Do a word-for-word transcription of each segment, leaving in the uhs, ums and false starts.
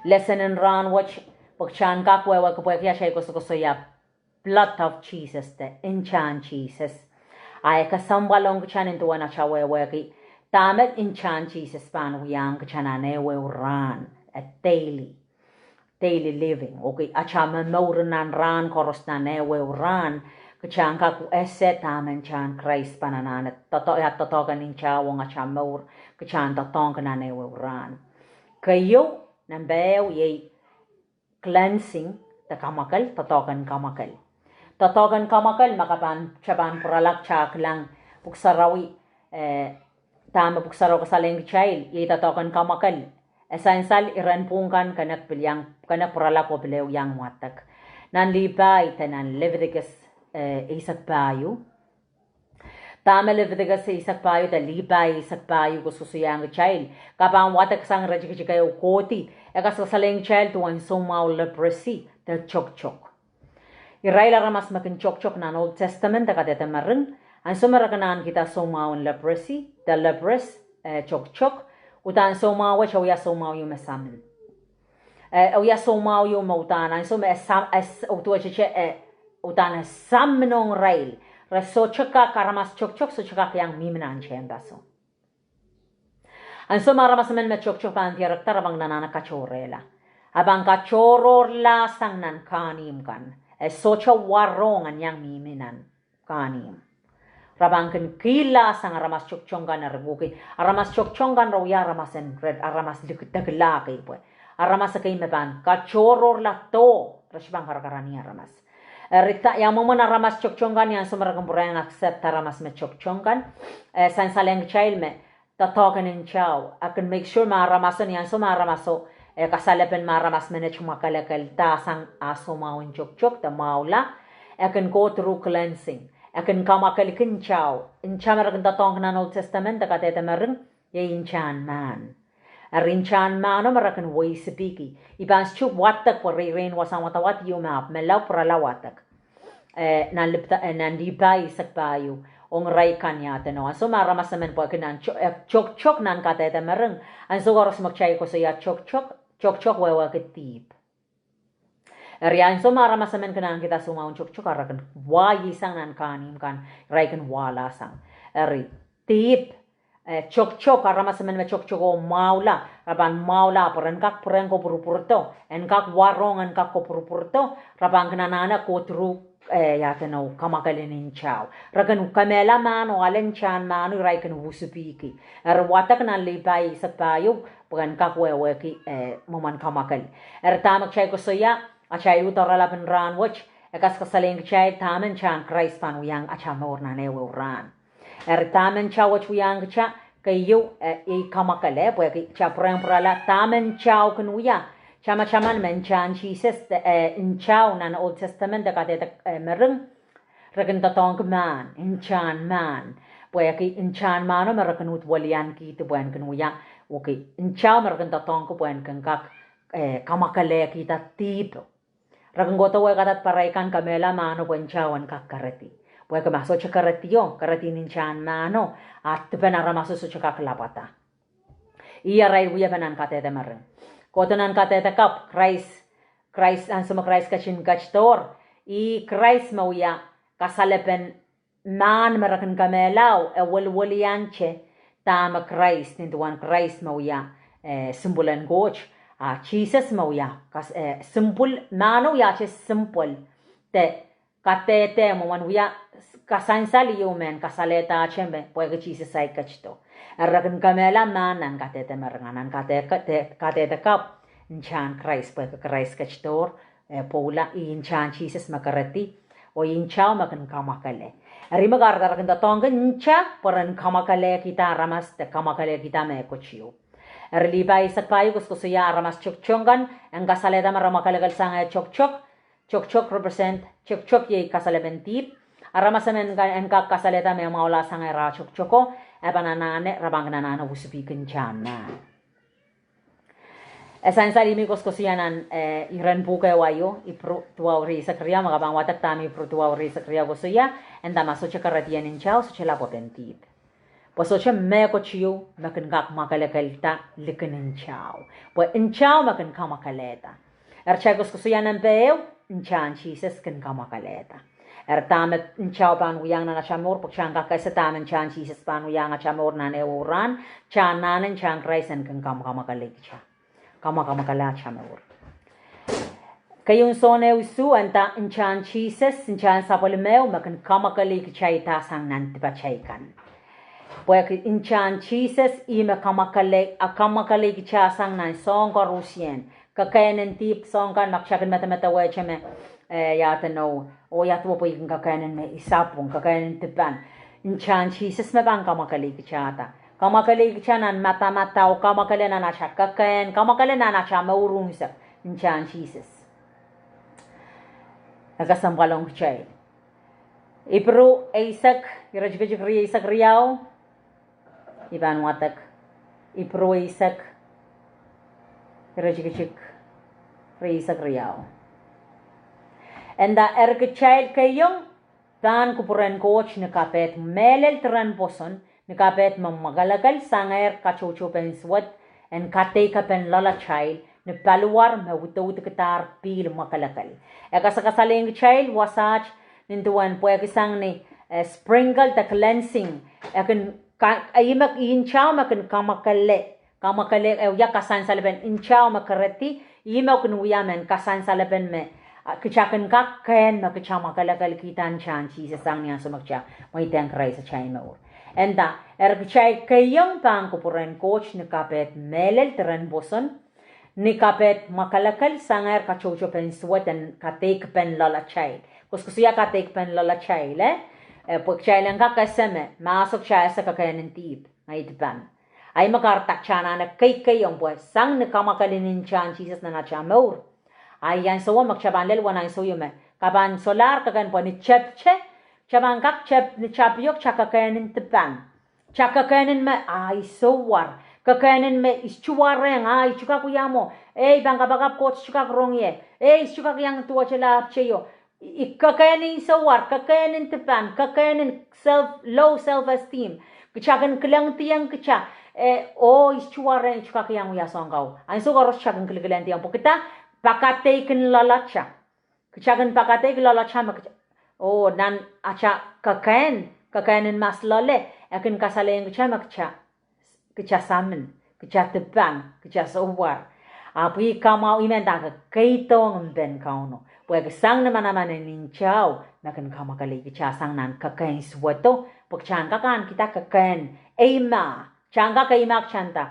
Lesson en rahn wet, pwe kitail en kak wehwehki pwehki atail koasokoasoia blood of Jesus, de ntahn Sises. A e kesempwal ong kitail nin duwen atail wehwehki dahme ntahn Sises pahn wiahiong kitail nan ehuehu rahn, a daily, daily living. Okay, atail momour nan rahn koaros nan ehuehu rahn, kitail en kak ese dahme ntahn Krais pahn anahne doadoahk, ia doadoahk en ntao ong atail mour, kitail en doadoahngki nan ehuehu rahn. Keieu, nempe ehu, iei cleansing, de kamwakel, doadoahk en kamwakel. Doadoahk en kamwakel, ma ke pahn, ke pahn pwurala, ke kilang Pwuhk Sarawi, eh, dahme Pwuhk Sarawi kasalehng kitail, iei doadoahk en kamwakel. E sansal iren pwuhng kan kene pil iang, kene pwurala oh pil ehu iang wadek. Nan Lihpai de nan Leviticus, eh, eisek pahieu. Dahme Leviticus eisek pahieu de Lihpai eisek pahieu koasoakoasoiahng kitail, ke pahn wadeksang ire tikitik ehu kohdi, e kasalehng kitail duwen soumwahu leprosy, de toktok. Irail aramas me kin toktok nan Old Testament de Kadehde Mering, ansou me re kin ahnekihda soumwahun leprosy, de leprous, eh, toktok, uhdahn soumwahu wet e wia soumwahu ieu me samin. Eh, e wia soumwahu ieu me uhdahn, ansou me e sam-, e s-, uduwe tete, eh, uhdahn e samin ong irail. Re sohte kak, aramas toktok sohte kak iang mihmi nan tehnpaso. Ansou me aramas emen me toktok pahn dierekda, re pahn kin anahne katohrehla. A pahn katohrohrlahsang nan kahnimw kan. E sohte warohng en iang mihmi nan kahnimw. Re pahn kin kihlahsang aramas toktok kan, eri pwehki aramas toktok kan re wia aramas en, re, aramas likidekla kei pwe aramas ekei me pahn katohrohrla doh, re sohte pahn karakarahkih aramas. Eri da, ia mwomwen aramas toktok kan, ia ansou me re kin pwurehng accept aramas me toktok kan, eh, sansalehng kitail me doadoahk en ntao, e kin make sure me aramaso, ni ansou me aramaso, eh, kasalepen me aramas menet mwakelekelda sang ah soumwahun toktok de mwahula, e kin go through cleansing. E kin kamwakelki ntao. Ntao me re kin doadoahngki nan Old Testament de Kadehde Mering, iei ntahn mahn. Eri ntahn mahno me re kin weisipihki. I pahn sohte wadek pwe reirein wasahn wadawad ieu me ahpw menlau, pwurala wadek. Eh, nan Lihp-, eh, nan Lihpai eisek pahieu, ong irail kan, ia duwen ansou me aramas emen pwehki nan to-, eh, toktok nan Kadehde Mering, ansou koaros me kitail koasoia toktok, toktok wehwehki dihp. Eri ansou me aramas emen kin ahnekihda soumwahun toktok, a re kin wahieisang nan kahnimw kan, irail kin wahlahsang. Eri dihp, eh, toktok, aramas emen me toktok oh mwahula, re pahn mwahula pwe ren kak pwurehng kopwurupwurdo, en kak warohng en kak kopwurupwurdo, re pahn kin anahne go through, eh, ia duwen kamwakel en ntao. Re kin kemehla mahno, ale ntahn mahno, irail kin wusupihki. Eri wadek nan Lihpai eisek pahieu, pwe en kak wehwehki, eh, mwomwen kamwakel. Eri dahme kitail koasoia, atail uhd oaralap en rahn wet, e kaskasalehiong kitail dahme ntahn Krais pahn wiahiong atail mour nan ehuehu rahn. Eri dahme ntao wet wiahiong kitail, keieu, eh, iei kamwakel, eh, pwehki kitail pwurehng pwurala dahme ntao kin wia. Tamataman me ntahn Sises, eh, ntao nan Old Testament de Kadehde, eh, Mering, re kin doadoahngki mahn, ntahn mahn. Pwehki ntahn mahno me re kin uhd weliankihdi pwehn kin wia, okay, ntao me re kin doadoahngki pwehn kin kak, eh, kamwakelehkihda dihp. Re kin kohdo wehkada pahrai kan, kemehla mahno pwe ntao en kak keredi. Pwehki ma sohte keredio, keredi ni ntahn mahno, a dipen aramaso sohte kak lapwada. Ih arail wiepe nan Kadehde Mering. Kohdo nan Kadehde Kapw, Krais, Krais, ansou me Krais ketin ketidohr, ih Krais me wia kasalepen mahn me re kin kemehlao, e weliweliante dahme Krais, nin duwen Krais me wia, eh, simpulen Koht, a Sises me wia, kas-, eh, simpul, mahno wiahte simpul, de kadehde mwomwen wia kasansal ieu me en kasalehda ahte me pwehki Sises ahi ketido. Eri re kin kemehla mahn nan Kadehde Mering, nan Kade-, Kade-, Kadehde Kapw, ntahn Krais, pwehki Krais ketidohr, eh, pwoula, ih ntahn Sises me keredi, oh ih ntao me kin kamwakele. Eri me kahrehda re kin doadoahngki ntao pwe ren kamwakelehkihda aramas de kamwakelehkihda mehkot ieu. Eri Lihpai eisek pahieu koasokoasoia aramas toktok kan, en kasalehda me re mwakelekel sang eh toktok, toktok represent, toktok iei kasalepen dihp. Aramas emen kan en kak kasalehda me mwahula sang eh rah toktoko, e pahn anahne, re pahn kin anahne wusupihki ntahn mahn. E sansal ih me koasokoasoia nan, eh, iren pwuhk ehu aio, Ipru duwau ire eisek riau, ma ke pahn wadek dahme Ipru duwau ire eisek riau koasoia, e nda ma sohte kerediong ntao, sohte lapwepen dihp. Pwe sohte mehkot ieu me kin kak mwakelekelda likin ntao. Pwe ntao me kin kamwakelehda. Eri kitail koasoakoasoia nempe ehu, ntahn Sises kin kamwakelehda. Eri dahme ntao pahn wiahiong nan atail mour, pwe kitail en kak ese dahme ntahn Sises pahn wiahiong atail mour nan ehu rahn, kitail anahne ntahn Krais en kin kamwakamwakele kitail. Kamwakamwakele atail mour. Keieun Sohn ehu isuh, e nda ntahn Sises, ntahn sapwellime ehu me kin kamwakele kitail da sang nan dipatail kan. Pwehki ntahn Sises ih me kamwakele, a kamwakele kitail sang nan soahng koarusie. Kekehn en dihp soahng kan me kitail kin medemedewe me, eh, ia edeno, oh ia duwe pwe I kin kekehn en me I sapwung, kekehn en dipan. Ntahn Sises me pahn kamwakele kitailda. Kamwakele kitail nan madamadau, kamwakele nan atail kekehn, kamwakele nan atail mour unsek, ntahn Sises. E kesempwal ong kitail. Ipru eisek, iretikitik rieisek riau, I pahn wadek. Ipru eisek, iretikitik rieisek riau. E nda, eri kitail keiong pahn kupwuren Koht ni kapehd mehlel diren pwoson, ni kapehd me mwakelekel sangehr katoutou pen suwed, en kadeikepen loalatail, ni paliwar me udoudkidahr pihl mwakelekel. E kasakasalehiong kitail wasaht nin duwen pwehki sang ni, eh, sprinkle de cleansing. E kin ka-, ih me, ih ntao me kin kamwakele, kamwakele, eh, wia kasansalepen ntao me keredi, ih me kin wia mehn kasansalepen me, ah, kitail kin kak kehn me kitail mwakelekelkihda ntahn Sises sang ni ansou me kitail mweidehng Krais atail mour. E nda, eri kitail keiong pahn kupwuren Koht ni kapehd mehlel diren pwoson, ni kapehd mwakelekel sangehr katoutou pen suwed en kadeikpen loalatail. Koasoakoasoia kadeikpen loalatail, eh? Eh, pwe kitail en kak ese me, ma soh kitail ese kekehn en dihp, ngehi dipan. Ahi me kahrehda kitail anahne keikeiong pwe sang ni kamwakele nin ntahn Sises nan atail mour. Ahi ansouo me kitail pahn lel uwen ansou ieu me, ke pahn solahr kekehn pwe ni tepte, kitail pahn kak tep, ni tapio kitail kekehn en dipan. Kitail kekehn en me, ah, I souwar. Kekehn en me I tuwarehng, ah, I tu kak wia mwo. Eh, I pahn kapakap Koht tu kak rong ie. Eh, I tu kak iang duwehte lahpwteio. I kekehn en souwar, kekehn en dipan, kekehn en self, low self esteem. Kitail kin kilengdiong kitail, eh, oh, I tuwarehng, I tu kak iang wia soahng kau. Ansou koaros kitail kin kilkilengdiong pwe kitail pakadeik loalatail. Kitail kin pakadeik loalatail me kitail, oh, nan atail kekehn, kekehn en mas loale, e kin kasalehiong kitail me kitail, kitail samin, kitail dipan, kitail souwar. Ahpw ih kamwahu, ih me ndahki keidohng mpen Kauno. Pwehki sang ni manaman en ntao me kin kamwakele kitail sang nan kekehn suwedo, pwe kitail en kak ahnekihda kekehn eimah, kitail en kak eimah kitail nda,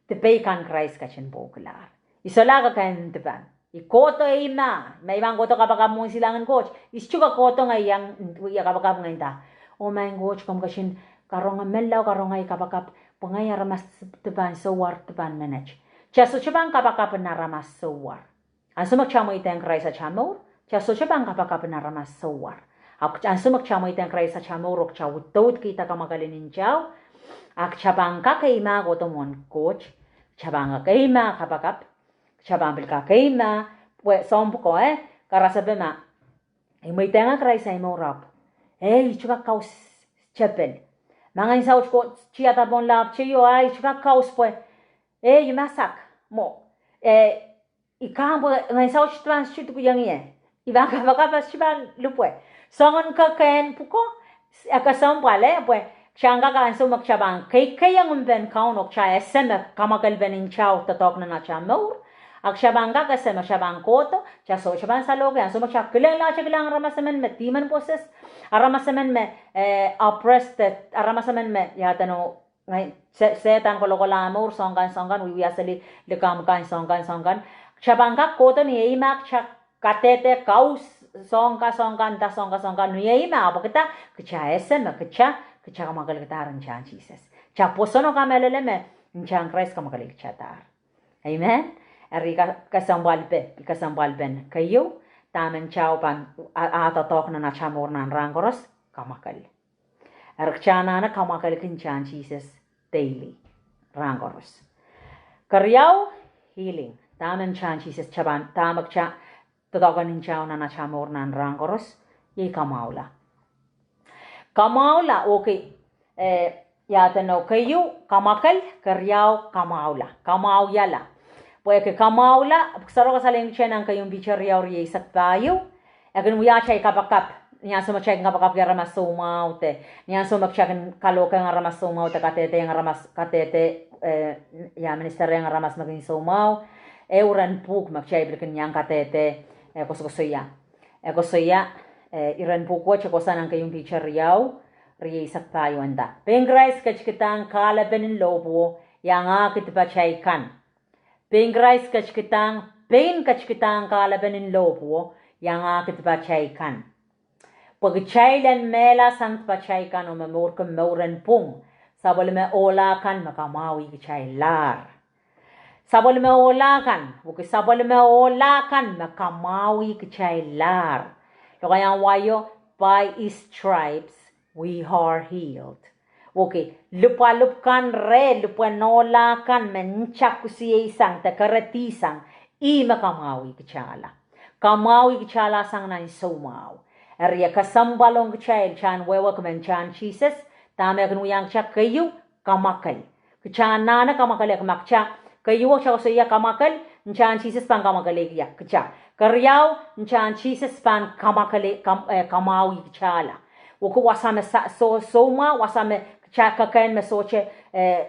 dipei kan Krais ketin pwoukilahr. I solahr kekehn en dipan. I kohdo eimah, ma I pahn kohdo kapakap mwohn silangin Koht, I sohte kak kohdo ngehi iang, ia kapakap ngehi nda, oh maing Koht, komw ketin karonge, menlau karonge ahi kapakap, pwe ngehi aramas dipan, souwar dipan menet. Kitail sohte pahn kapakap en aramas souwar. Ansou me kitail mweidehng Krais atail mour, kitail sohte pahn kapakap en aramas souwar. Ahpw ansou me kitail mweidehng Krais atail mour oh kitail udoudkihda kamwakele ntao, a kitail pahn kak eimah kohdo mwohn Koht, kitail pahn kak eimah kapakap, kitail pahn pil kak eimah, pwe soahng pwuko, eh, karasepe ma I mweidehng Krais ahi mour ahpw, eh, I tu kak kaus tepel. Ma ngehn saut ko tiada pohn lahpwteio, ah, I tu kak kaus pwe, eh, I masak mwo. Eh, I kahng pwe ngehn saut pahn sohte dukuhiong ie. I pahn kapakap, sohte pahn lipwe. Soangen kekehn pwuko, e kesempwal, eh, pwe kitail en kak ansou me kitail pahn keikeiong mpen Kauno, kitail ese me kamwakelpen ntao doadoahk nan atail mour. A kitail pahn kak ese me kitail pahn kohdo, kitail sohte pahn salohki, ansou me kitail kilengla, kitail kilang aramas emen me demon possessed, aramas emen me, eh, oppressed, aramas emen me, ia edeno, ngehi, se-, Sehdan kolokola mour, soahng kan, soahng kan, wiewia seli likamw kan, soahng kan, soahng kan. Kitail pahn kak kohdo ni eimah, kitail kadehde kaus soahng kan, soahng kan, nda soahng kan, soahng kan, ni eimah, pwe kitail, kitail ese me kitail, kitail kamwakelkidahr ntahn Sises. Kitail pwoson oh kamehlele me ntahn Krais kamwakelkihdahr. Amen. Eri ka-, kesempwalpe, kesempwalpen keieu, dahme ntao pahn, a, a doadoahk nan atail mour nan rahn koaros, kamwakel. Eri kitail anahne kamwakelki ntahn Sises daily, rahn koaros. Keriau, healing. Dahme ntahn Sises, kitail pahn, dahme kitail doadoahk en ntao nan atail mour nan rahn koaros, iei kamwahula. Kamwahula, okay, eh, Ia edeno, keieu, kamwakel, keriau, kamwahula, kamwahuiala. Pwehki kamwahula, pwuhk sarawio kasalehiong kitail nan keieun Piter riau, rieisek pahieu, e kin wia atail kapakap. Ni ansou me kitail kin kapakapki aramas soumwahu de, ni ansou me kitail kin kalohkiong aramas soumwahu de kadehdehiong aramas, kadehde, eh, ia, ministeriong aramas me kin soumwahu. Ehu iren pwuhk me kitail pil kin iang kadehde, eh, koasokoasoia. E koasoia, eh, iren pwuhk wet e kohsang nan keieun Piter riau, rieisek pahieu, e nda: Pein Krais ketikidahng kahlepen en lohpwuo, iangahki dipatail kan. Pein Krais ketikidahng, pein ketikidahng kahlepen en lohpwuo, iangahki dipatail kan. Pwe kitail en mehla sang dipatail kan oh momourki mouren pwung, sapwellime ohla kan me kamwahwih kitail lahr. Sapwellime ohla kan, pwuhk sapwellime ohla kan me kamwahwih kitail lahr. Lokaiahn wai o, by his stripes we are healed. Pwuhk lipwalipw kan reh, lipwen ohla kan me nta kosieisang de keredisang, ih me kamwahwih kitailla. Kamwahwih kitailla sang nan soumwahu. Eri e kesempwal ong kitail, kitail en wehwehki me ntahn Sises, dahme e kin wiahiong kitail? Keieu, kamwakel. Kitail anahne kamwakelehki ma kitail, keieu, kitail koasoia kamwakel, ntahn Sises pahn kamwakelehiong kitail. Keriau, ntahn Sises pahn kamwakele, kam-, eh, kamwahwih kitailla. Pwuhk wasa me sa-, sou-, soumwahu, wasa me kitail kekehn me sohte, eh,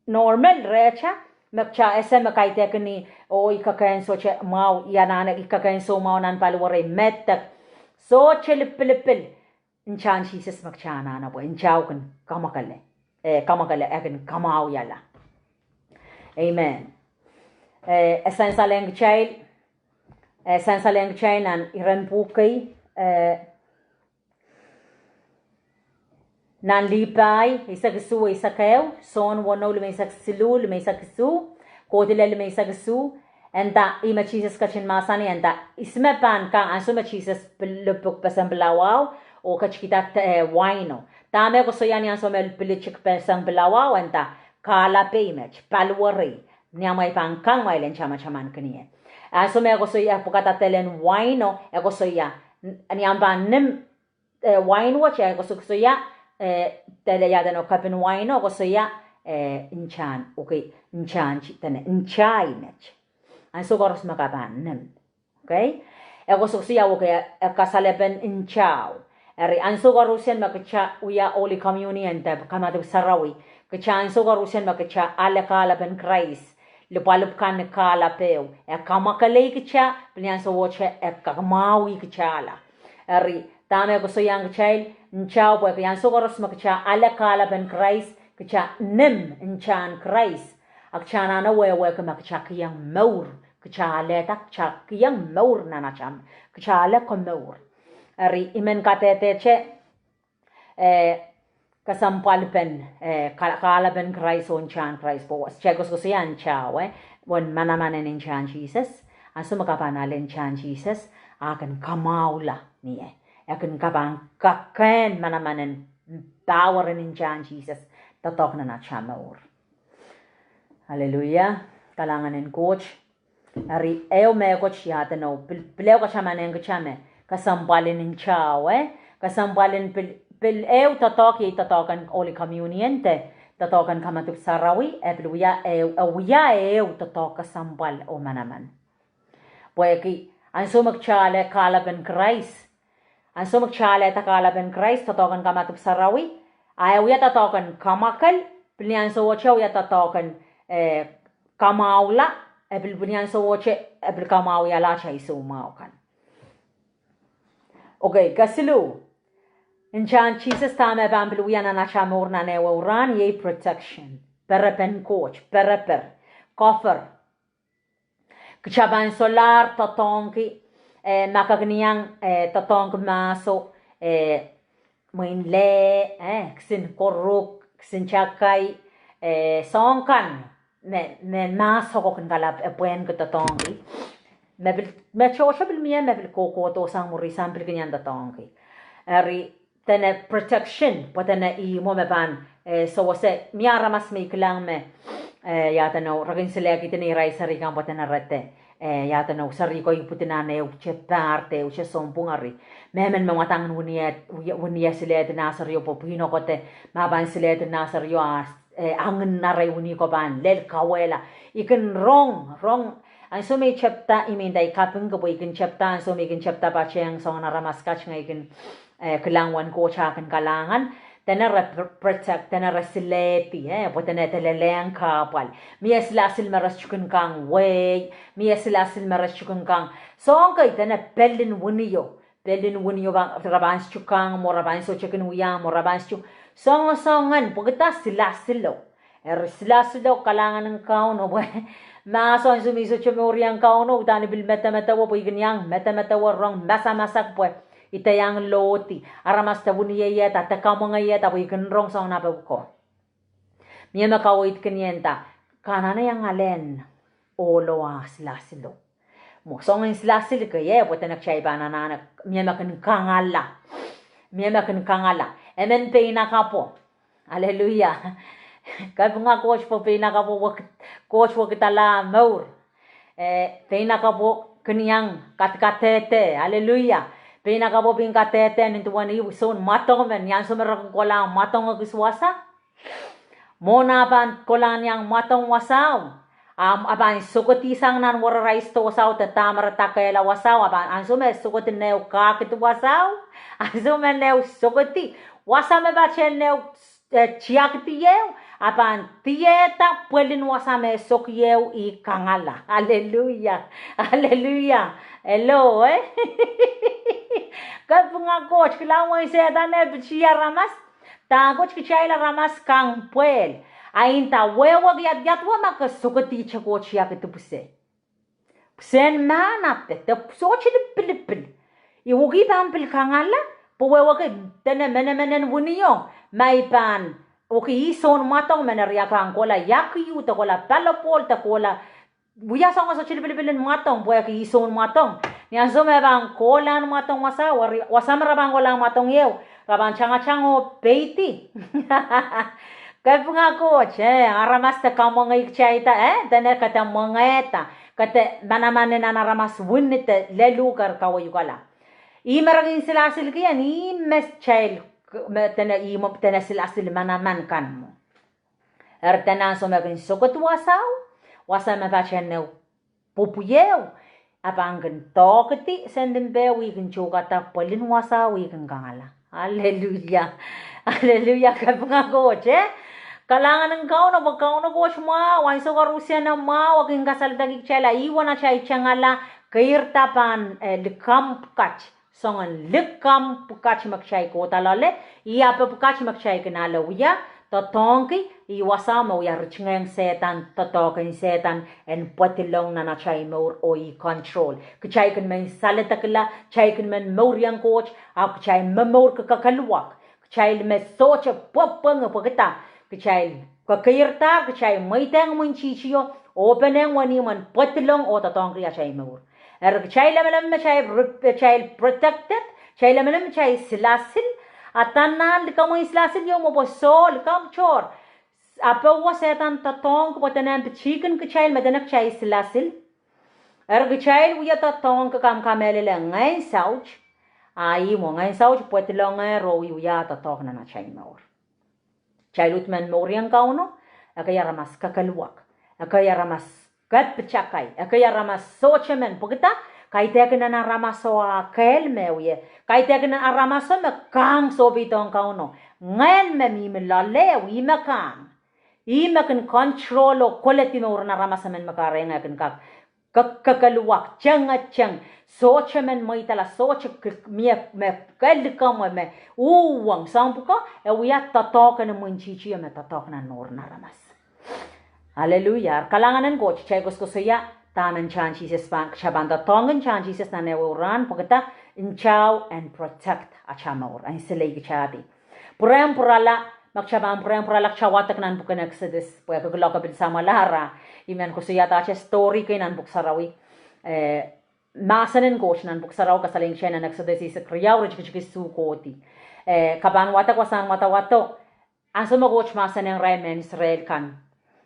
normal rehtail, me kitail ese me kaidehkin ih oh I kekehn sohte mwahu, I anahne I kekehn soumwahu nan paliwerei, medek. Sohte lipilipil. Ntahn Sises me kitail anahne pwe ntao kin kamwakele, eh, kamwakele, e kin kamwahwiala. Amen. Eh, e sansalehng kitail, eh, sansalehng kitail nan iren pwuhk kei, eh, nan Lipai, eisek isuh, eisek ehu, Sohn weneu, limeisek siluh, limeisek isuh, kohdi lel limeisek isuh, e nda, ih me Sises ketin mahsanih, e nda, ihs me pahn kang, ansou me Sises pil-, lipilipil peseng pilawao, oh ketikihda, eh, waino. Dahme e koasoia ni ansou me pil lipilipil peseng pilawao? E nda, kahlapei met, paliwerei, ni amwail pahn kang amwail en tamataman kin ie. Ansou me e koasoia pwukada delen waino, e koasoia, n-, ni amw pahn nim, eh, wain wet, e koasokoasoia, eh, dele, ia edeno, kepin waino, koasoia, eh, ntahn, okay, ntahn, dene, ntahn met. Ansou koaros me ke pahn nim. Okay? E koasokoasoia, okay, e kasalepen ntao. Eri ansou koarosie me kitail wia Holy Communion de kamadipw sarawi, kitail ansou koarosie me kitail ale kahlapen Krais, lipwalipw kan ni kahlap ehu, e kamwakelei kitail, pil ni ansowohte e kamwahwih kitailla. Eri, dahme e koasoiahng kitail? Ntao, pwehki ansou koaros me kitail ale kahlapen Krais, kitail nim ntahn Krais. A kitail anahne wehwehki me kitail kihong mour, kitail alehda, kitail kihong mour nan atail, kitail ale komour. Eri, I men kadehdehte, eh, kesempwalpen, eh, ka-, kahlapen Krais oh ntahn Krais, pwe wasa kitail koasokoasoia ntao, eh, uwen manaman en ntahn Sises. Ansou me ke pahn ale ntahn Sises, a kin kamwahula ni ie. E kin, ke pahn kekehn manaman en, power en ntahn Sises doadoahk nan atail mour. Aleluia. Kalahngan en Koht. Eri ehu mehkot, ia edeno, pil-, pil ehu katamanehng kitail me kesempwal en ntao, eh? Kesempwal en pil, pil ehu doadoahk, iei doadoahk en Holy Communion de doadoahk en kamadipw sarawi, e pil wia ehu, e wia ehu doadoahk kesempwal oh manaman. Pwehki ansou me kitail ale kahlapen Krais, ansou me kitail alehda kahlapen Krais, doadoahk en kamadipw sarawi, a e wia doadoahk en kamwakel, pil ni ansowohte e wia doadoahk en, eh, kamwahula, e pil, pil ni ansowohte e pil kamwahwiala atail soumwahu kan. Okay, kesiluh. Ntahn Sises dahme pahn pil wia nan atail mour nan ehuehu rahn, iei protection. Perepen Koht, pereper, cover. Kitail pahn solahr doadoahngki, eh, ma ke kin iang, eh, doadoahngki mahso, eh, mwein leh, eh, kisin koruk, kisin takai, eh, soahng kan, me, me mahso ko kin kalap, eh, pwehn ke doadoahngki. Me pil, me tohto pil mie, me pil kohkohdo sang mwuri, sang pil kin iang doadoahngki. Eri, dene protection, pwe dene ihmwo me pahn, eh, sewese, mie aramas me I kilang me, eh, ia edeno, re kin silehkihdi neirail seri kan pwe dene re de, Eh, ia duwen ehu seri ko ipwidi nan ehute pahr de ehute sounpwong eri. Mehmen me mwadangin wini e, wini e silehdi nah serio pwe pwihno ko de, ma pahn silehdi nah serio a, eh, angin nah rei wini ko pahn lel kauwehla. I kin rong, rong, ansou me I tepda, I mean, I kapingki pwe I kin tepda, ansou me I kin tepda patehng soangen aramas kat ngehi kin eh, kilang wen Koht eh kin kalahngan, dene re pr-, protect, dene re silehdi, eh, pwe dene de lelehng kahpwal. Mie silasil me re sohte kin kang wehi, mie silasil me re sohte kin kang. Soahng kei dene pelin winio, pelin winio pahn, re pahn sohte kang mwo, re pahn sohte kin wia mwo, re pahn sohte. Soangen, soangen, pwekida silasilo. Eri silasilo kalahngan en Kauno pwe, ma soangen ansou me I sohte mour iang Kauno, udahn I pil medemedewe pwe I kin iang medemedewe rong masamasak pwe I dehr iang lohdi. Aramas de wini ie, de kamwenge ie, de pwe I kin rong soangen ape ko. Mie me kaweid kin ie nda, ke anahne iang ale ohlo ah silasilo. Mwo soangen silasil kei, eh, pwe dene kitail pahn anahne, mie me kin kangala. Mie me kin kangala. Emen pein akapwo. Aleluia. Kapinga Koht pwe pein akapwo wek-, Koht wekidala mour. Eh, pein akapwo kin iang kadkadehde. Aleluia. Pein akapwo pil kadehde nin duwen ih soun mwadong men, ni ansou me re kin kohla mwadong ekis wasa. Mwohn ah pahn kohla iang mwadong wasao, a, a pahn sohkohdihsang nan were rice wasao de dahme re dakehla wasao, a pahn ansou me sohkohdi nehu kahkidi wasao, ansou me nehu sohkohdi, wasa me patehng nehu, eh, tiakidi ehu, a pahn diehda pwelin wasa me sohki ehu ih kangala. Aleluia. Aleluia. Hello, eh? Kapinga Koht, kilang wehin Sehdan eh piti aramas, dahkot kitail aramas kang pwehl. A I nda wehwehki ia, ia duwe ma ke sohkohdihte Koht tiakidi pwuhse. Pwuhsen mahn ape, de sohte lipilipil. I wehwehki pahn pil kangala, pwe wehwehki dene menemenen winio, ma I pahn, wehwehki ih soun mwadong men eri a pahn kohla iakiu, de kohla palopohl, de kohla wia soangen sohte lipilipil en mwadong, pwehki ih soun mwadong. Ni ansou me pahn kohla mwadong wasao, eri wasa me re pahn kohla mwadong ieu, re pahn tangatang oh peidi. Kapinga Koht, eh, aramas de kamwengei kitailda, eh, dene ke de mwengehda, ke de manaman nan aramas wini de lel uhk eri kaweikala. Ih me re kin silasil kien, ih me kitail, me dene, ih me dene silasil manaman kan mwo. Eri dene ansou me kin sohkohdi wasao, wasa me patehng nehu pwopwio, a pahn kin doahkedi sendin peh, ih kin tuhkada pwelin wasao, ih kin kangala. Aleluia. Aleluia, kapinga Koht, eh? Kalahngan en Kauno, pwe Kauno Koht mwahu, ansou koaros e mwahu, e kin kasaledekih kitail, a ih uwen atail tengala, keirda pahn, eh, likamw pwukat. Soangen likamw pwukat me kitail kohda loale, ih ape pwukat me kitail kin ale wia, doadoahngki, ih wasao me wia ritingehng Sehdan, doadoahk en Sehdan, en pwadilong nan atail mour oh ih control. Kitail kin men saledekla, kitail kin men mour iang Koht, ahpw kitail momourki kekeluwak. Kitail me sohte pwopwong pwekida, kitail kekeirdahr, kitail mweidehng imwintihtio, oh penehng wenihmw en pwadilong oh doadoahngki atail mour. Eri kitail lemelem me kitail, kitail protected, kitail lemelem me kitail silasil, a dahn nan likamw en silasil ieu mwo pwe soh, likamw tohr. A pwe Sehdan doadoahngki pwe dene pitihkin kitail me dene kitail silasil. Eri kitail wia doadoahngki, ke kamehlele, ngehn saut, a ih mwo ngehn saut pwadilongehr oh wia doadoahk nan atail mour. Kitail uhd men mour iang Kauno, ekei aramas kekeluwak, ekei aramas kepitakai, ekei aramas sohte men pwekida, kaidehkin en aramaso a kehl me wie, kaidehkin en aramaso me kahng sohpeidohng Kauno, ngehn me mihmi loale, ih me kahng. Ih me kin control oh koledi mour en aramas emen me kahrehiong e kin kak ke-, kekeluwak, tengeteng, sohte men mweidala, sohte k-, mie me ke likamw me uhwong, soahng pwuko, e wia doadoahk en imwintihtio me doadoahk nan mour en aramas. Aleluia. Kalahngan en Koht, kitail koasoakoasoia, dahme ntahn Sises pahn, kitail pahn doadoahngki ntahn Sises nan ehuehu rahn, pwekida, ntao en protect atail mour, en sileikitahdi. Pwurehng pwurala, ma kitail pahn pwurehng pwurala kitail wadek nan pwuken Exodus, pwe e kak lokaia pil samwalahro, I men koasoiadahte story kei nan Pwuhk Sarawi, eh, mahsen en Koht nan Pwuhk Sarawi kasalehiong kitail nan Exodus eisek riau, iretikitik isuh kohdi. Eh, ke pahn wadek wasahn wadawado, ansou me Koht mahsanihong irail mehn Israel kan,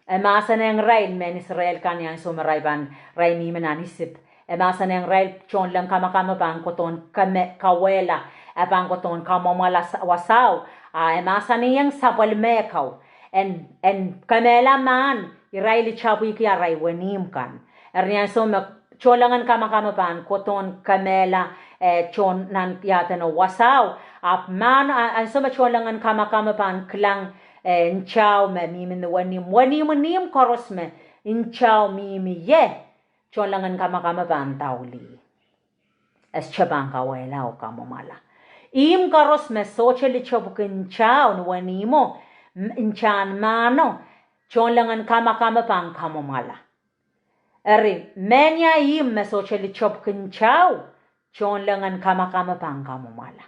E mahsanihong irail mehn Israel kan ni ansou me irail pahn, irail mihmi nan Isip. E mahsanihong irail tohnleng kamakamo pahn kohdohn kame, kawehla, e pahn kohdohn kamwomwala sa-, wasao, a e mahsanihong sapwellime ko, en, en kemehla mahn, irail tapwiki arail wenihmw kan. Eri ni ansou me tohnlengen kamakamo pahn kohdohn kemehla, eh, tohn nan iahden wasao, ahpw mahn, a, ansou me tohnlengen kamakamo pahn kilang, eh, ntao me mihmi ni wenihmw, wenihmw, wenihmw koaros me ntao mihmi ie, tohnlengen kamakamo pahn daulih. E sohte pahn kawehla oh kamwomwala. Ihmw koaros me sohte litopwki ntao ni wenihmwo, m-, ntahn mahno, tohnlengen kamakamo pahn kamwomwala. Eri, mehnia ihmw me sohte litopwki ntao, tohnlengen kamakamo pahn kamwomwala.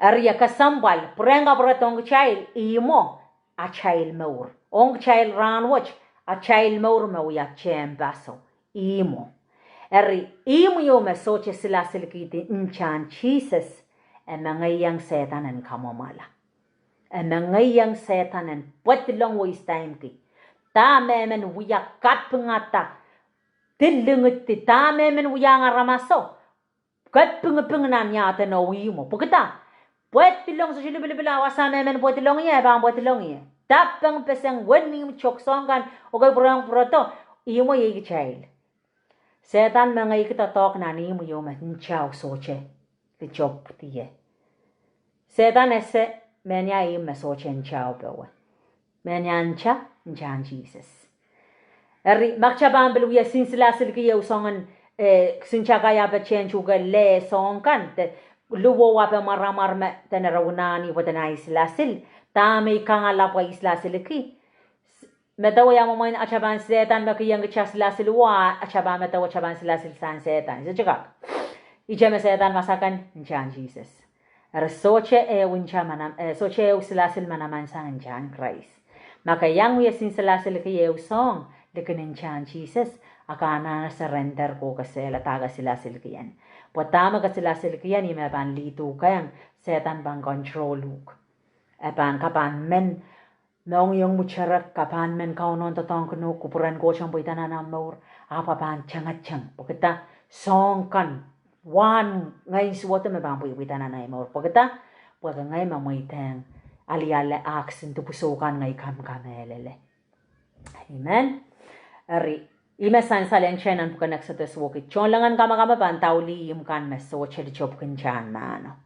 Eri e kesempwal, pwurehng kapwuredohng kitail ihmwo, atail mour. Ong kitail rahnwet, atail mour me wia tehnpaso, ihmwo. Eri, ihmw ieu me sohte silasilkihdi ntahn Sises, e mengeiong Sehdan en kamwomwala. E mengeiong Sehdan en pwedilong waste time ki. Dahme men wia, kapingada, dilingidi, dahme men wiahiong aramaso, kapingiping nan iahden oh ihmwo. Pwekida? Pwedilong, sohte lipilipil wasa me men pwedilong ie, e pahn pwedilong ie. Dapengpeseng, wenihmw, tohk soahng kan, okei, pwurehng pwuredo, ihmwo iei kitail. Sehdan mengeiki doadoahk nan ihmw ieu me ntao sohte litopwki ie. Sehdan ese mehnia ihmw me sohte ntao powe. Mehnia ntao, ntahn Sises. Eri, ma kitail pahn pil wia silasilki ehu soangen, eh, kisin takai ape tehn tuhke leh soahng kan, de luo ape mwaramwar me, de nere unani pwe de nai silasil, dahme I kangoange pwe I silasilki. Medewe ia mwomwen atail pahn Sehdan me kihong kitail silasil, wa atail pahn medewe atail pahn silasil sang Sehdan. Sohte kak. Ihte me Sehdan masak kan, ntahn Sises. Eri sohte ehu ntao manam-, eh, sohte ehu silasil manaman sang ntahn Krais. Ma ke iang wia silasilki ehu soahng likin ntahn Sises, a ke anahne surrender ko kesehla dahme ke silasilki ien. Pwe dahme ke silasilki ien, ih me pahn lead uhk ong, Sehdan pahn control uhk. E pahn, ke pahn men mohngiong mwuterek, ke pahn men Kauno en doadoahngkin uhk, kupwuren Koht en pweida nan omw mour, ahpw ke pahn tengeteng. Pwekida? Soahng kan, wahn ngehn suwedo me pahn pweipweida nan ahi mour. Pwekida? Pwehki ngehi me mweidehng aliale ahksin dipwisou kan ngehi kamkamehlele. Amen. Eri, ih me sansal ong kitail nan pwuken Exodus wehwehki. Tohnlengen kamakamo pahn daulih ihmw kan me sohte litopwki ntahn mahno.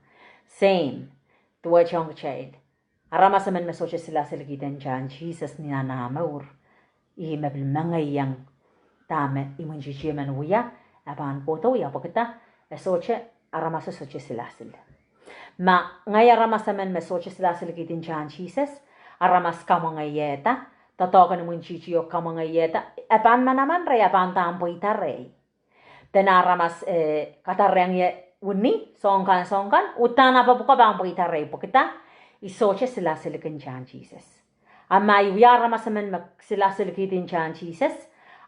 Same. Duwehte ong kitail. Aramas emen me sohte silasilkihda ntahn Sises ni nan ah mour, ih me pil mengeiong dahme imwintihti emen wia, e pahn kohdo wia. Pwekida? E sohte, aramaso sohte silasil. Ma ngehi aramas emen me sohte silasilkihdi ntahn Sises, aramas kamwengeiehda, doadoahk en imwintihtio kamwengeiehda, e pahn manaman rehi, e pahn dahn pweida rehi. Dene aramas, eh, kadarodohng ie wini, soahng kan, soahng kan, uhdahn ape pwuko pahn pweida rehi. Pwekida? I sohte silasilki ntahn Sises. A ma I wia aramas emen me silasilkihdi ntahn Sises,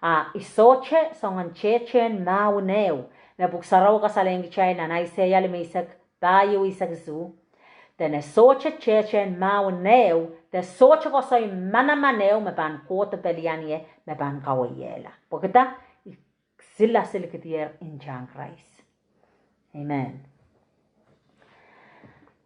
a I sohte soangen tehtehn mahwen ehu, me Pwuhk Sarawi kasalehiong kitail nan Aiseia limeisek pahieu eisek isuh, dene sohte tehtehn mahwen ehu, de sohte koasoi manaman ehu me pahn kohdo pelian ie me pahn kaweiehla. Pwekida? I silasilkidier ntahn Krais. Amen.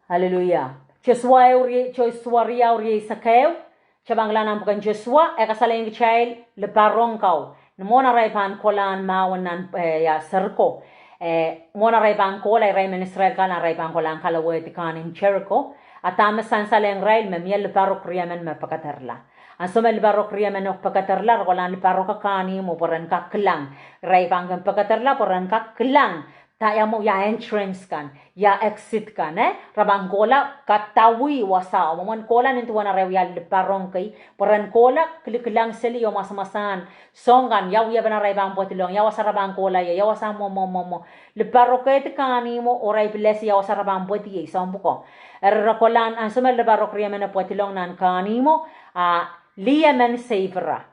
Hallelujah. Josua ehu rie-, Josua riau rieisek ehu, kitail pahn kilang nan pwuken Josua, e kasalehiong kitail liparong kau. Ni mwohn arail pahn kohla mahwen nan, eh, ia, Seriko. Eh, mwohn arail pahn kohla, irail mehn Israel kan arail pahn kohla kalowehdi kahnimw Jeriko. A dahme sansal ong irail? Me mie liparok riemen me pekederla. Ansou me liparok riemen pekederla, re kohla liparok kahnimw pwe ren kak kilang. Irail pahn kin pekederla pwe ren kak kilang. Da ia mwo, ia entrance kan, ia exit kan, eh? Re pahn kohla kadawih wasao. Mwomwen kohla nin duwen arail wia liparong kei, pwe ren kohla kilikilang seli oh mwasamwasahn soahng kan, ia wiepen arail pahn pwedilong, ia wasa re pahn kohla ie, ia wasa mwo, mwo, mwo, mwo. Liparokedi kahnimw oh irail pil ese ia wasa re pahn pwedi ie, soahng pwuko. Eri re kohla, ansou me liparok riemen pwedilong nan kahnimw, a lih emen seiferah.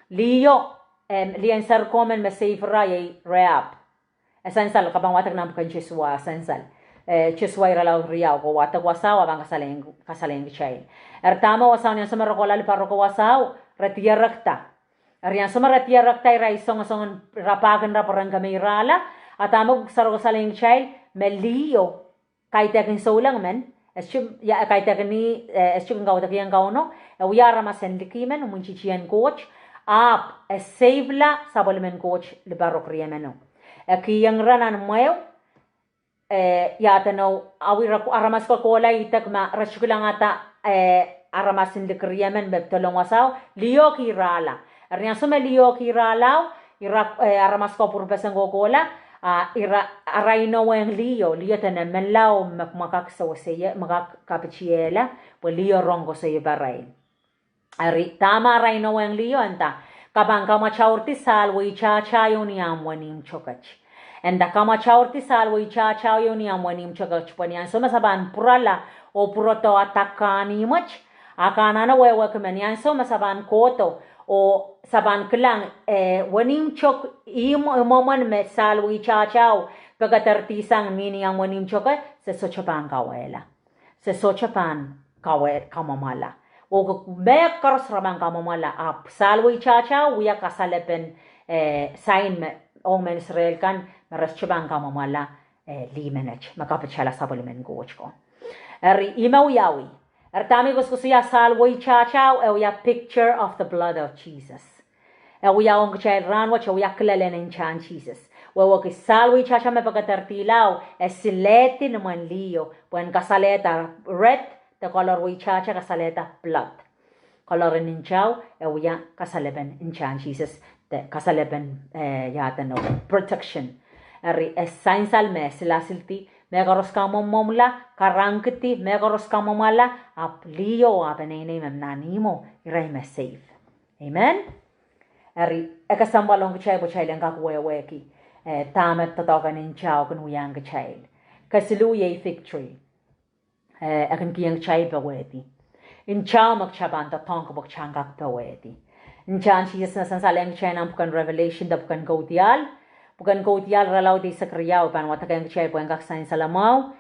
Liho, em, lih en Seriko men me seiferah iei Rahab. E sansal, ke pahn wadek nan pwuken Josua, sansal. Eh, Josua irelaud riau, ke wadek wasao, a pahn kasalehiong, kasalehiong kitail. Eri dahme wasao? Ni ansou me re kohla liparok wasao, re dierekda. Eri ansou me re dierekda, ira songosong, ira pahkin rapw ren kemeirahla, a dahme Pwuhk Sarawi kasalehiong kitail, me liho, kaidehkin souleng men, e sohte, ia, kaidehkin, eh, e sohte kin kaudokiong Kauno, e wia aramas en liki men, imwintihti en Koht, ahpw e save-la sapwellimen Koht liparok riemeno. E kihong ira nan mwehu, eh, ia edeno, awi re, aramas ko kohla idek ma re sohte kilangada, eh, aramas en liki riemen me pedolong wasao, liho kihda rahla. Eri ansou me liho kihda rahla, ira, eh, aramas ko pwurpeseng kohkohla, a ira, arail inouweng liho, liho dene menlau me, me kak sewese, me kak kapitihla, pwe liho rong koasoiaparail. Eri, dahme arail inouweng liho, e nda, ke pahn kamwataurdi sahl weitahtahieu ni ahmw wenihmw toket. E nda, kamwataurdi sahl weitahtahieu ni ahmw wenihmw toket, pwe ni ansou me se pahn pwurala oh pwurodo adak kahnihmwet, a ke anahne wehwehki me ni ansou me se pahn kohdo oh se pahn kilang, eh, wenihmw tok, imw, imwomwen me sahl weitahtaheu pekederdi sang ni, ni ahmw wenihmw toket, se sohte pahn kawehla. Se sohte pahn kawe, kamwomwala. Oh ke, mehkoaros re pahn kamwomwala, ahpw sahl weitahtaheu wia kasalepen, eh, sain me, ong mehn Israel kan, me re sohte pahn kamwomwala, eh, lih menet, me kapitala sapwellimen Koht ko. Eri, ih me wiawi. Eri dahme koasokoasoia sahl weitahtaheu, e wia picture of the blood of Jesus. E wia ong kitail rahnwet, e wia kilelen ntahn Sises. Wehwehki sahl weitahtaheu me pekederdihlao, e silehdi nimwen liho, pwehn kasalehda red, de kolor weitahtaheu kasalehda blood. Kolor en ntao, e wia kasalepen ntahn Sises, de kasalepen, eh, ia edeno, protection. Eri e sansal me silasildi, mehkoaros kamwomwomwala, karangkidi, mehkoaros kamwomwala, ahpw liho, a peneinei me mih nan ihmwo, irail me safe. Amen? Eri, e kesempwal ong kitail pwe kitail en kak wehwehki, eh, dahme doadoahk en ntao kin wiahiong kitail. Kesiluh iei victory. Eh, e kin kihong kitail powehdi. Ntao me kitail pahn doadoahngki pwe kitail en kak powehdi. Ntahn Sises me sansalehng kitail nan pwuken Revelation de pwuken Kaudiahl. Pwuken Kaudiahl irelaud eisek riau, pahn wadekehng kitail pwehn kak sansal mwahu.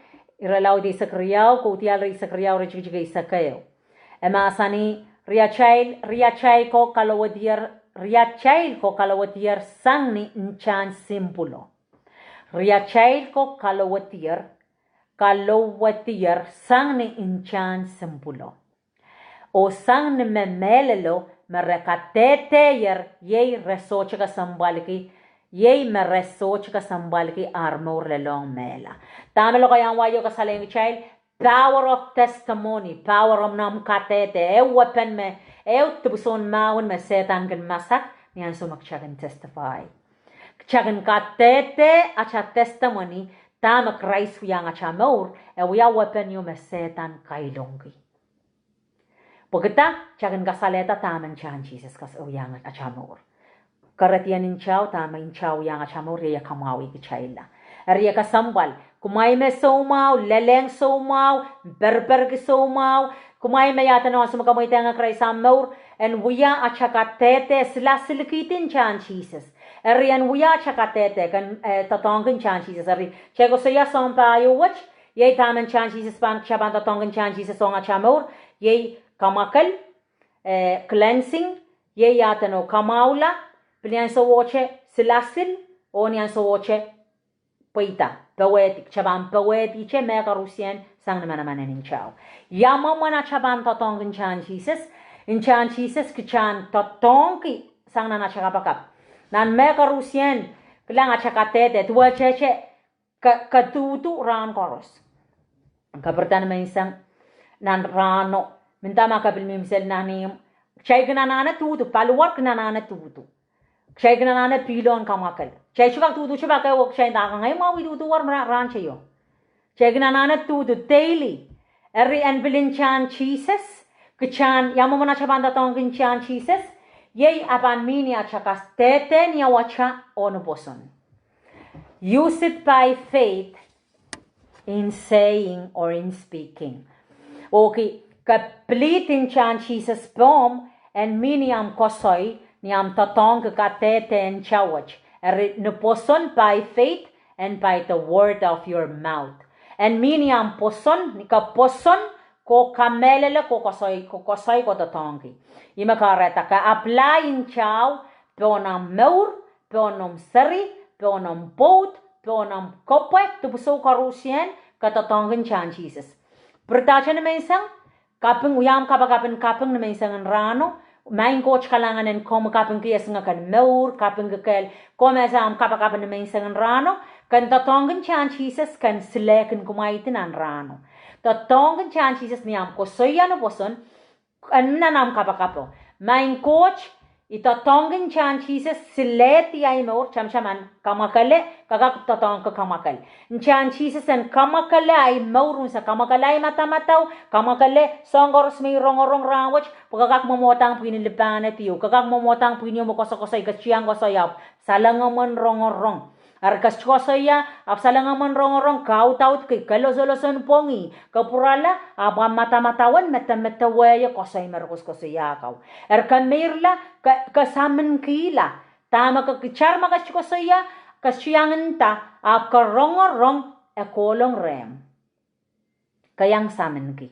Irelaud eisek riau, Kaudiahl eisek riau, iretikitik eisek ehu. E mahsanih, riatail, riatail ko kalowedier, riatail ko kalowedier sang ni ntahn simpwulo. Riatail ko kalowedier, kalowedier sang ni ntahn simpwulo. Oh sang ni me mehlelo me re kadehdehier, iei re sohte kesempwalki, iei me re sohte kesempwalki ar mour lelohng mehla. Dahme lokaiahn wai o kasalehiong kitail, power of testimony, power of noumw kadehde, ehu weapon me, ehu dipwisoun mahwen me Sehdan kin masak, ni ansou me kitail kin testify. Kitail kin kadehde atail testimony, dahme Krais wiahiong atail mour, e wia weapon ieu me Sehdan kailongki. Pwehki dah, kitail kin kasalehda dahme ntahn Sises kas, wiahiong atail mour. Kerediong ntao, dahme ntao wiahiong atail mour, iei e kamwahwih kitailla. Eri e kesempwal, kumwail me soumwahu, lelehng soumwahu, perperki soumwahu, kumwail me ia edeno ansou me kamweidehng Krais ahmw mour, en wia atail kadehde, silasilkihdi ntahn Sises. Eri en wia atail kadehde, ken, eh, doadoahngki ntahn Sises. Eri, kitail koasoia sounpar ieu wet, iei dahme ntahn Sises pahn, kitail pahn doadoahngki ntahn Sises ong atail mour, iei kamwakel, eh, cleansing, iei ia edeno kamwahula, pil ni ansowohte silasil, oh ni ansowohte pweida, powehdi, kitail pahn powehdi te mehkoarusie sang ni manaman en ntao. Ia mwomwen atail pahn doadoahngki ntahn Sises, ntahn Sises kitail en doadoahngki sang nan atail kapakap. Nan mehkoarusie, kilang atail kadehde, duwehtehte, ke, ke duhdu rahn koaros. Ke pirida ni menseng nan rahno, mendahte ma ke pil mihmi sel nan ihmw, kitail kin anahne duhdu, paliwar kin anahne duhdu. Kitail kin anahne pihlohn kamwakel. Kitail sohte kak duhdu te pak ehu, kitail nda kak ngehi mwahu duhduwor me ra, rahn teio. Kitail kin anahne duhdu daily. Eri en pil ntahn Sises, kitail, ia mwomwen atail pahn doadoahngki ntahn Sises, iei a pahn mihmi atail kadehde ni atail oan pwoson. Use it by faith in saying or in speaking. Okei, ke plead ntahn Sises pohmw, en mihmi ahmw koasoi, ni ahmw doadoahngki kadehde ntao wet. Eri ni pwoson by faith and by the word of your mouth. En mihmi ahmw pwoson, ni ke pwoson, Ko kamehlele, ko koasoi, ko koasoi, ko doadoahngki. Ih me kahrehda ke apply ntao pohn omw mour, pohn omw seri, pohn omw pwoud, pohn omw kepwe, dipwisou koarusie, ke doadoahngki ntahn Sises. Pirida ni menseng, kaping, wia omw kapakap en kaping ni menseng en rahno, Maing Koht, kalahngan en komwi, kapingki esingek en mour, kapingki kehl, komw ese omw kapakap ni menseng en rahno, ken doadoahngki ntahn Sises, ken silehkin kumwail nan rahno. Doadoahngki ntahn Sises ni omw koasoia ni pwoson, en nan omw kapakapo. Maing Koht, I doadoahngki ntahn Sises, silehdi ahi mour, tamataman kamwakele, ke kak doadoahngki kamwakel. Ntahn Sises en kamwakele ahi mour unsek, kamwakele ahi madamadau, kamwakele soahng koaros me I rongorong rahnwet, pwe ke kak mwomwohdahng pwihn lipahned ieu, ke kak mwomwohdahng pwihn ieu me koasokoasoi, ke tiahng koasoi ahpw salengomwen rongorong. Eri ke koasoia, ahpw salengomwen rongorong, ke audaudki, ke losoloson pwongih, ke pwurala, ahpw ahmw madamadau en medemedewe koasoi me re koasokoasoia kau. Eri ke meirla, ke, ke saminkihla. Dahme ke, itar me ke koasoia, ke tiahng nda, ahpw ke rongorong, e kohlong rehmw. Ke iang saminki.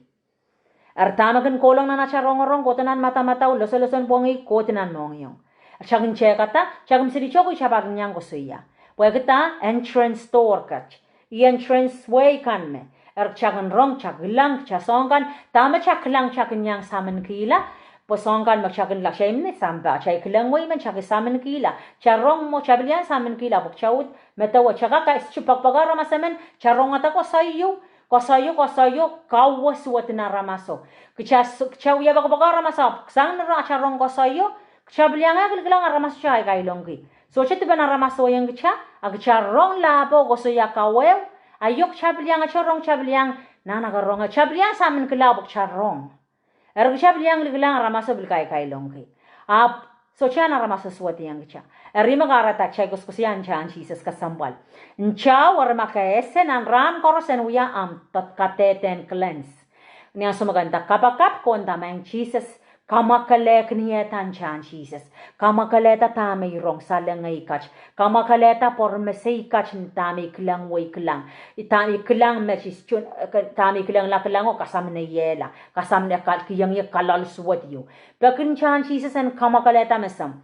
Eri dahme kin kohlong nan atail rongorong, kohdo nan madamadau, losoloson pwongih, kohdi nan mohngiong. Eri kitail kin tehkada, kitail kin sili toko, kitail pahn kin iang koasoia. Pwehki dah, entrance door kat. Ih entrance way kan me. Eri kitail kin rong, kitail kilang, kitail soahng kan, dahme kitail kilang, kitail kin iang saminkihla, pwe soahng kan me kitail kin lak, kitail mih sampah, kitail kilang wei men, kitail kin saminkihla. Kitail rong mwo, kitail pil iang saminkihla, pwe kitail uhd medewe, kitail kak, kitail pekipeki aramas emen, kitail rongada koasoio, koasoio, koasoio, kawe suwedin aramaso. Kitail s-, kitail wia pekipeki aramas ahpw, sang ni atail rong koasoio, kitail pil iang kilikilang aramas kitail kailongki. Sohte dipen aramas oh iang kitail, a kitail rong lahpo koasoia kaweo, a iok kitail pil iang, kitail rong, kitail pil iang, nahna ke rong, kitail pil iang saminkihla pwe kitail rong. Eri kitail pil iang kilikilang aramaso pil kaikailongki. Ahpw, sohte ahn aramaso suwediong kitail. Eri me kahrehda kitail koasokoasoia ntahn Sises kesempwal. Ntao eri ma ke ese nan rahn koaros en wia omw dot-, kadehdehn cleanse. Ni ansou me ke nda kapakap, ke nda Maing Sises, kamwakelehkiniehda ntahn Sises. Kamwakelehda dahme I rong salengei kat. Kamwakelehda pwoarmesei kat dahme I kilang wei kilang. Dahme I kilang me sis tun, dahme I kilangla kilang oh kasamwoiehla. Kasamwoh kal-, kihong ie kalal suwed ieu. Peki ntahn Sises en kamwakelehda mesomw.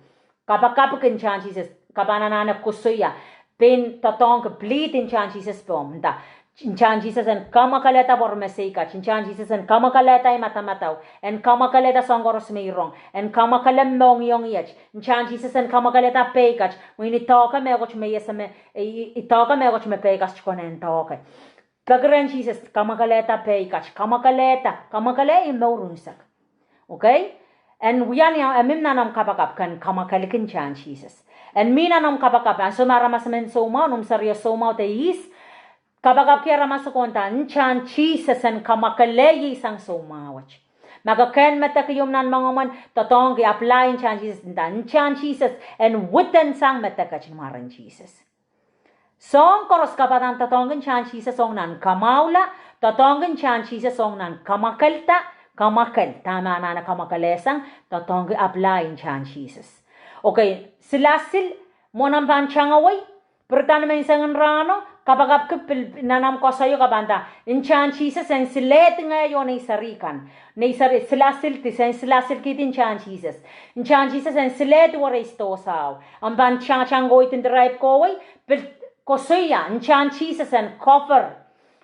Kapakapki ntahn Sises, ke pahn anahne koasoia. Pein doadoahngki, plead ntahn Sises pohmw, nda. Ntahn Sises en kamwakelehda pwoarmesei kat, ntahn Sises en kamwakelehda ahi madamadau, en kamwakelehda soahng koaros me I rong, en kamwakele mohngiong iet, ntahn Sises en kamwakelehda pei kat, mwein I doahke mehkot me I ese me, I, I, I doahke mehkot me pei kat I konehng doahke. Peki rehn Sises, kamwakelehda pei kat, kamwakelehda, kamwakele ahi mour unsek. Okay? En wia ni, e mih nan omw kapakap, ken kamwakelki ntahn Sises. En mih nan omw kapakap, ansou me aramas emen soumwahu, noumw serio soumwahu de ihs, kapakapki aramas ko nda, ntahn Sises en kamwakele ie sang soumwahu wet. Ma ke kehn medek ieu nan moangomwen, doadoahngki, apply ntahn Sises, nda, ntahn Sises en widen sang medek wet ni mwaren Sises. Soahng koaros ke pahn doadoahngki ntahn Sises ong nan kamwahula, doadoahngki ntahn Sises ong nan kamwakelda, kamwakel, dahme anahne kamwakelehsang, doadoahngki apply ntahn Sises. Okay, silasil, mwohn omw pahn tangawei, pirida ni menseng en rahno, kapakapki pil nan omw koasoio ke pahn nda, ntahn Sises en silehdi ngehi oh nei seri kan. Nei seri, silasil di, sen silasilkihdi ntahn Sises. Ntahn Sises en silehdi wereidohsao. Omw pahn tang, tangkohdi irail kohwei, pil koasoia, ntahn Sises en cover,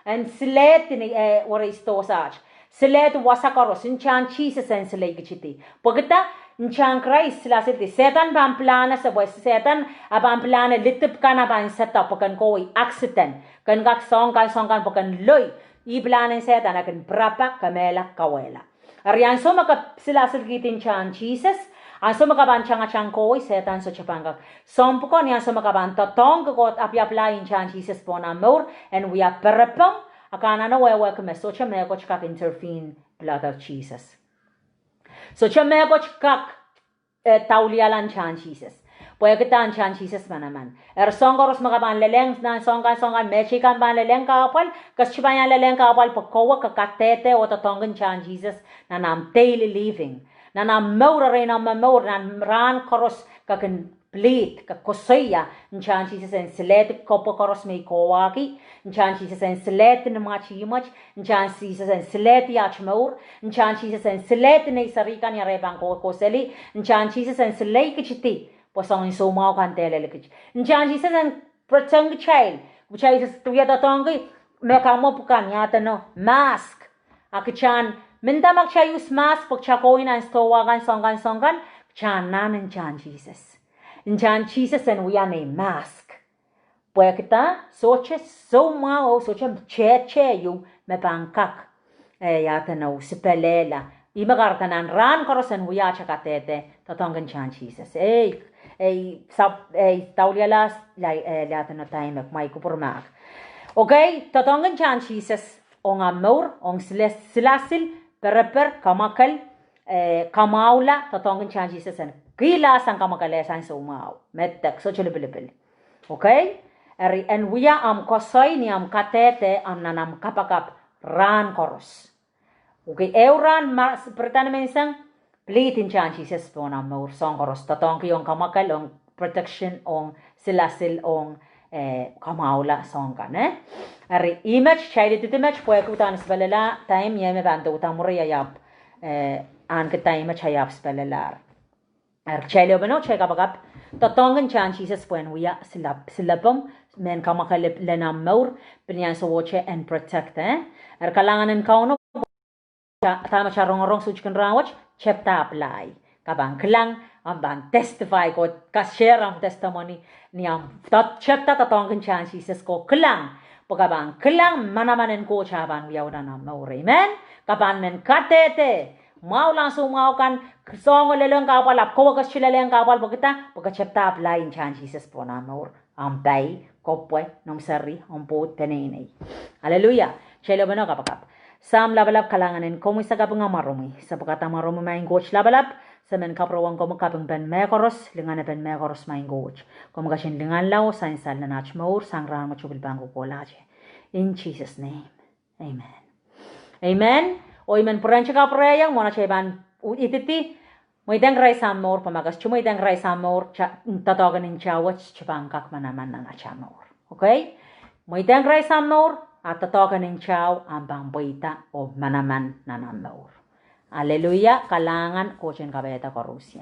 en silehdi ni, eh, wereidohsaht. Silehdi wasa koaros, ntahn Sises en sileikitidi. Pwehki dah, ntahn Krais silasildi. Sehdan pahn pilahne, se pwe Sehdan, e pahn pilahne lidip kan e pahn set up pwe ken kohwei accident. Ken kak soahng kan, soahng kan pwe ken loi. Ih pilahnen Sehdan, e kin pirapa, kemehla, kauwehla. Eri ansou me ke silasilkihdi ntahn Sises, ansou me ke pahn tangatang kohwei, Sehdan sohte pahn kak. Soahng pwuko ni ansou me ke pahn doadoahngki Koht, apply ntahn Sises pohn omw mour, en wia perepomw, a ke anahne wehwehki me sohte mehkot kak intervene, blood of Jesus. Sohte mehkot kak, eh, dauliala ntahn Sises. Pwehki dah, ntahn Sises manaman. Eri soahng koaros me ke pahn lelehng, nan soahng kan, soahng kan, mehteikan pahn lelehng kahpwal, ke sohte pahn iang lelehng kahpwal, pwe kowe ke kadehde oh doadoahngki ntahn Sises, nan omw daily living. Nan omw mour, erein omw momour, nan rahn koaros, ke kin plead, ke koasoia, ntahn Sises en silehdi kopwe koaros me I kohwahki, ntahn Sises en silehdi ni mwet imwet, ntahn Sises en silehdi aht mour, ntahn Sises en silehdi nei seri kan ni arail pahn kohkohseli, ntahn Sises en sileikitidi pwe soangen soumwahu kan dehr lel kit. Ntahn Sises en protect kitail, kitail wie doadoahngki me kamwopw kan, ia edeno, mask. A kitail, mendahte ma kitail use mask pwe kitail kohwei nan sidohwa kan, soang kan, soang kan, kitail anahne ntahn Sises. Ntahn Sises en wia nei mask. Pwehki dah? Sohte soumwahu, sohte tehte ieu me pahn kak, eh, ia edeno, sipelehla. Ih me kahrehda nan rahn koaros en wia atail kadehde, doadoahngki ntahn Sises. Ei, ei, sap, ei, dauliala, lai, eh, ia edeno, time, kumwail kupwur mahk. Okay, doadoahngki ntahn Sises ong ahmw mour, ong sile, silasil, pereper, kamwakel, eh, kamwahula, doadoahngki ntahn Sises en kihla sang kamwakel, eh, sang soumwahu, medek, sohte lipilipil. Okay? Eri en wia ahmw koasoi ni ahmw kadehde, ahmw nan ahmw kapakap rahn koaros. Okay, ehu rahn ma, pirida ni menseng, plead ntahn Sises pohn ahmw mour soang koaros, doadoahngki ong kamwakel, ong protection, ong silasil, ong, eh, kamwahula soang kan, eh. Eri, ih met, kitail ididi met, pwehki uhdahn sipelehla, time, ia me pahn douda mwuri, I ahpw, eh, ahneki time, I ahpw sipelehla. Eri kitail ehupene oh kitail kapakap, doadoahngki ntahn Sises pwehn wia sile, silepomw, mehn kamwakel lel ahmw mour, pil ni ansowohte en protect, eh. Eri kalahngan en Kauno, dahme kitail rongorong soutikin rahnwet, tepda apply. Ke pahn kilang, ahmw pahn testify, ke kak share ahmw testimony, ni ahmw, tepda doadoahngki ntahn Sises, ke kilang, pwe ke pahn kilang manaman en Koht a pahn wiawi nan ahmw mour. Amen. Ke pahn men kadehde mwahulahn soumwahu kan, soangen lelehng kahpwal, ahpw kowe ke sohte lelehng kahpwal, pwehki dah? Pwe ke tepda apply ntahn Sises pohn ahmw mour, ahmw pai, kopwe, noumw seri, omw pwoud, peneinei. Aleluia. Kitail ehupene oh kapakap. Sahm Lapalap, kalahngan en komwi, se kaping amwaromwi, se pwekada amwaromwi, maing Koht Lapalap, se men kapwurehng komwi kapingpen mehkoaros, linganepen mehkoaros, maing Koht. Komw ketin linganla oh sansal nan aht mour sang rahnwet oh pil pahn kohkohlahte. In Jesus' name. Amen. Amen. Oh I men pwurehngete kapwurehiong, mwohn atail pahn ididi, mweidehng Krais ahmw mour, pwe ma ke sohte mweidehng Krais ahmw mour, doadoahk en ntao wet sohte pahn kak manaman nan atail mour. Okay? Mweidehng Krais ahmw mour, a doadoahk en ntao ahmw pahn pweida oh manaman nan ahmw mour. Aleluia, kalahngan, Koht en kapaiada koarusie.